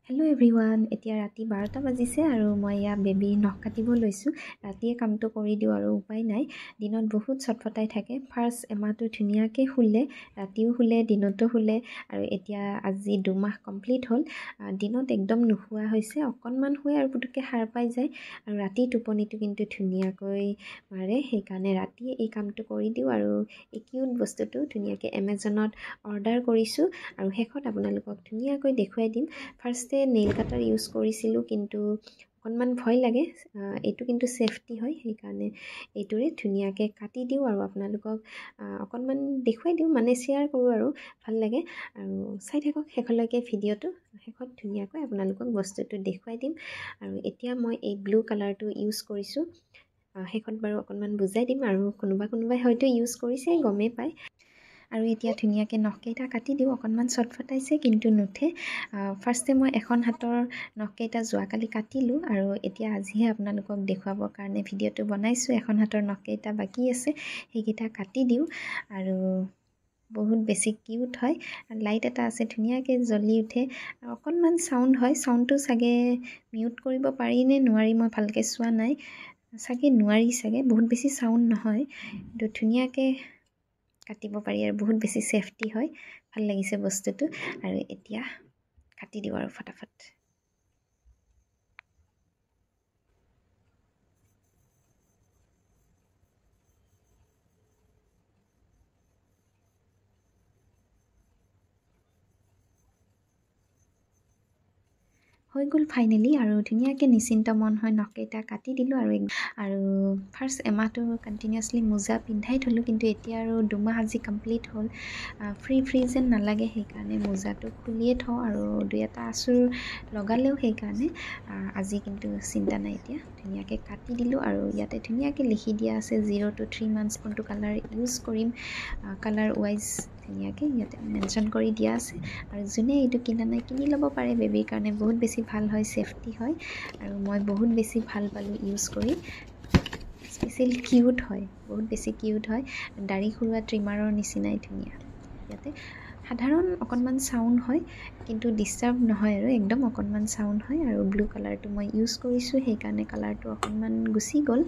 Hello' everyone, এতিয়া ৰাতি 12টা বাজিছে আৰু মই এয়া বেবীৰ নখ কাটিব লৈছোঁ। ৰাতিয়ে কামটো কৰি দিওঁ আৰু উপায় নাই। দিনত বহুত ছটফটাই থাকে। ফাৰ্ষ্ট এমাহটো ধুনীয়াকৈ শুলে, ৰাতিও শুলে দিনতো শুলে আৰু এতিয়া আজি 2 মাহ কমপ্লিট হ'ল। দিনত একদম নুশুৱা হৈছে, অকণমান শুৱে আৰু পুটুককৈ সাৰ পাই যায় আৰু ৰাতি টোপনিটো কিন্তু ধুনীয়াকৈ মাৰে। সেইকাৰণে ৰাতিয়ে এই কামটো কৰি দিওঁ আৰু এই কিউট বস্তুটো ধুনীয়াকৈ এমেজনত অৰ্ডাৰ কৰিছোঁ আৰু শেষত আপোনালোকক ধুনীয়াকৈ দেখুৱাই দিম। ফাৰ্ষ্টে নেইল কাটাৰ ইউজ কৰিছিলোঁ, কিন্তু অকণমান ভয় লাগে, এইটো কিন্তু ছেফটি হয়, সেইকাৰণে এইটোৰে ধুনীয়াকৈ কাটি দিওঁ আৰু আপোনালোকক অকণমান দেখুৱাই দিওঁ, মানে শ্বেয়াৰ কৰোঁ আৰু ভাল লাগে। আৰু চাই থাকক শেষলৈকে ভিডিঅ'টো, শেষত ধুনীয়াকৈ আপোনালোকক বস্তুটো দেখুৱাই দিম। আৰু এতিয়া মই এই ব্লু কালাৰটো ইউজ কৰিছোঁ, শেষত বাৰু অকণমান বুজাই দিম আৰু কোনোবা কোনোবাই হয়তো ইউজ কৰিছে গমেই পায়। আৰু এতিয়া ধুনীয়াকৈ নখকেইটা কাটি দিওঁ। অকণমান ছটফটাইছে কিন্তু নুঠে। ফাৰ্ষ্টে মই এখন হাতৰ নখকেইটা যোৱাকালি কাটিলোঁ আৰু এতিয়া আজিহে আপোনালোকক দেখুৱাবৰ কাৰণে ভিডিঅ'টো বনাইছোঁ। এখন হাতৰ নখকেইটা বাকী আছে, সেইকেইটা কাটি দিওঁ। আৰু বহুত বেছি কিউট হয়, লাইট এটা আছে ধুনীয়াকৈ জ্বলি উঠে আৰু অকণমান চাউণ্ড হয়। চাউণ্ডটো চাগে মিউট কৰিব পাৰি নে নোৱাৰি মই ভালকৈ চোৱা নাই, চাগে নোৱাৰি চাগে, বহুত বেছি চাউণ্ড নহয় কিন্তু ধুনীয়াকৈ কাটিব পাৰি আৰু বহুত বেছি ছেফটি হয়। ভাল লাগিছে বস্তুটো আৰু এতিয়া কাটি দিওঁ আৰু ফটাফট। হৈ গ'ল ফাইনেলি আৰু ধুনীয়াকৈ নিশ্চিন্ত মন হৈ নখকেইটা কাটি দিলোঁ। আৰু আৰু ফাৰ্ষ্ট এমাহটো কণ্টিনিউৱাছলি মোজা পিন্ধাই থ'লোঁ, কিন্তু এতিয়া আৰু 2 মাহ আজি কমপ্লিট হ'ল, ফ্ৰী ফ্ৰী যেন নালাগে, সেইকাৰণে মোজাটো খুলিয়ে থওঁ আৰু 2 এটা আঁচোৰ লগালেও সেইকাৰণে আজি কিন্তু চিন্তা নাই। এতিয়া ধুনীয়াকৈ কাটি দিলোঁ আৰু ইয়াতে ধুনীয়াকৈ লিখি দিয়া আছে 0 to 3 months কোনটো কালাৰ ইউজ কৰিম, কালাৰ ৱাইজ ধুনীয়াকৈ ইয়াতে মেনশ্যন কৰি দিয়া আছে। আৰু যোনে এইটো কিনা নাই কিনি ল'ব পাৰে, বেবীৰ কাৰণে বহুত বেছি ভাল হয়, ছেফটি হয় আৰু মই বহুত বেছি ভাল পালোঁ ইউজ কৰি। স্পেচিয়েল কিউট হয়, বহুত বেছি কিউট হয়, দাড়ি খুৰোৱা ট্ৰিমাৰৰ নিচিনাই ধুনীয়া। ইয়াতে সাধাৰণ অকণমান চাউণ্ড হয় কিন্তু ডিষ্টাৰ্ব নহয় আৰু একদম অকণমান চাউণ্ড হয়। আৰু ব্লু কালাৰটো মই ইউজ কৰিছোঁ, সেইকাৰণে কালাৰটো অকণমান গুচি গ'ল।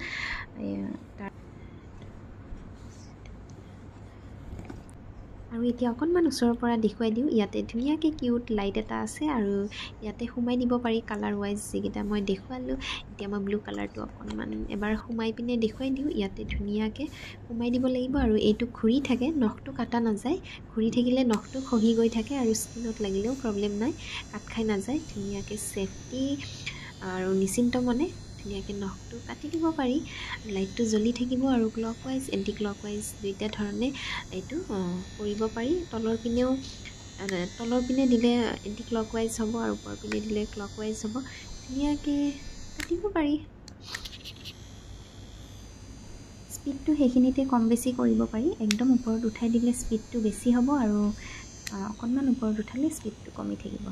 আৰু এতিয়া অকণমান ওচৰৰ পৰা দেখুৱাই দিওঁ। ইয়াতে ধুনীয়াকৈ কিউট লাইট এটা আছে আৰু ইয়াতে সোমাই দিব পাৰি কালাৰ ৱাইজ যিকেইটা মই দেখুৱালোঁ। এতিয়া মই ব্লু কালাৰটো অকণমান এবাৰ সোমাই পিনে দেখুৱাই দিওঁ। ইয়াতে ধুনীয়াকৈ সোমাই দিব লাগিব আৰু এইটো ঘূৰি থাকে, নখটো কাটা নাযায়, ঘূৰি থাকিলে নখটো খহি গৈ থাকে আৰু স্কিনত লাগিলেও প্ৰব্লেম নাই, কাট খাই নাযায়। ধুনীয়াকৈ ছেফটি আৰু নিশ্চিন্ত মনে ধুনীয়াকৈ নখটো কাটি দিব পাৰি। লাইটটো জ্বলি থাকিব আৰু clock wise anti clock wise দুইটা ধৰণে এইটো কৰিব পাৰি। তলৰ পিনে দিলে এণ্টি ক্লক ৱাইজ হ'ব আৰু ওপৰ পিনে দিলে ক্লক ৱাইজ হ'ব, ধুনীয়াকৈ কাটিব পাৰি। স্পীডটো সেইখিনিতে কম বেছি কৰিব পাৰি, একদম ওপৰত উঠাই দিলে স্পীডটো বেছি হ'ব আৰু অকণমান ওপৰত উঠালে স্পীডটো কমি থাকিব,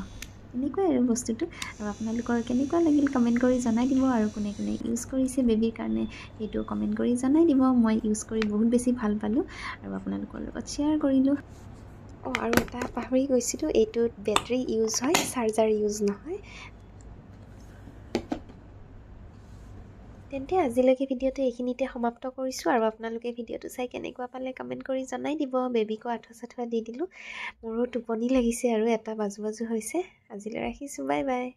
এনেকুৱাই আৰু বস্তুটো। আৰু আপোনালোকৰ কেনেকুৱা লাগিল কমেণ্ট কৰি জনাই দিব আৰু কোনে কোনে ইউজ কৰিছে বেবীৰ কাৰণে সেইটো কমেণ্ট কৰি জনাই দিব। মই ইউজ কৰি বহুত বেছি ভাল পালোঁ আৰু আপোনালোকৰ লগত শ্বেয়াৰ কৰিলোঁ। অঁ, আৰু এটা পাহৰি গৈছিলোঁ, এইটোত বেটেৰী ইউজ হয়, চাৰ্জাৰ ইউজ নহয়। তেন্তে আজিলৈকে ভিডিঅ'টো এইখিনিতে সমাপ্ত কৰিছোঁ আৰু আপোনালোকে ভিডিঅ'টো চাই কেনেকুৱা পালে কমেণ্ট কৰি জনাই দিব। বেবীকো আঁঠুৱা চাঠুৱা দি দিলোঁ, মোৰো টোপনি লাগিছে আৰু 1টা বাজু বাজু হৈছে। আজিলৈ ৰাখিছোঁ, বাই বাই।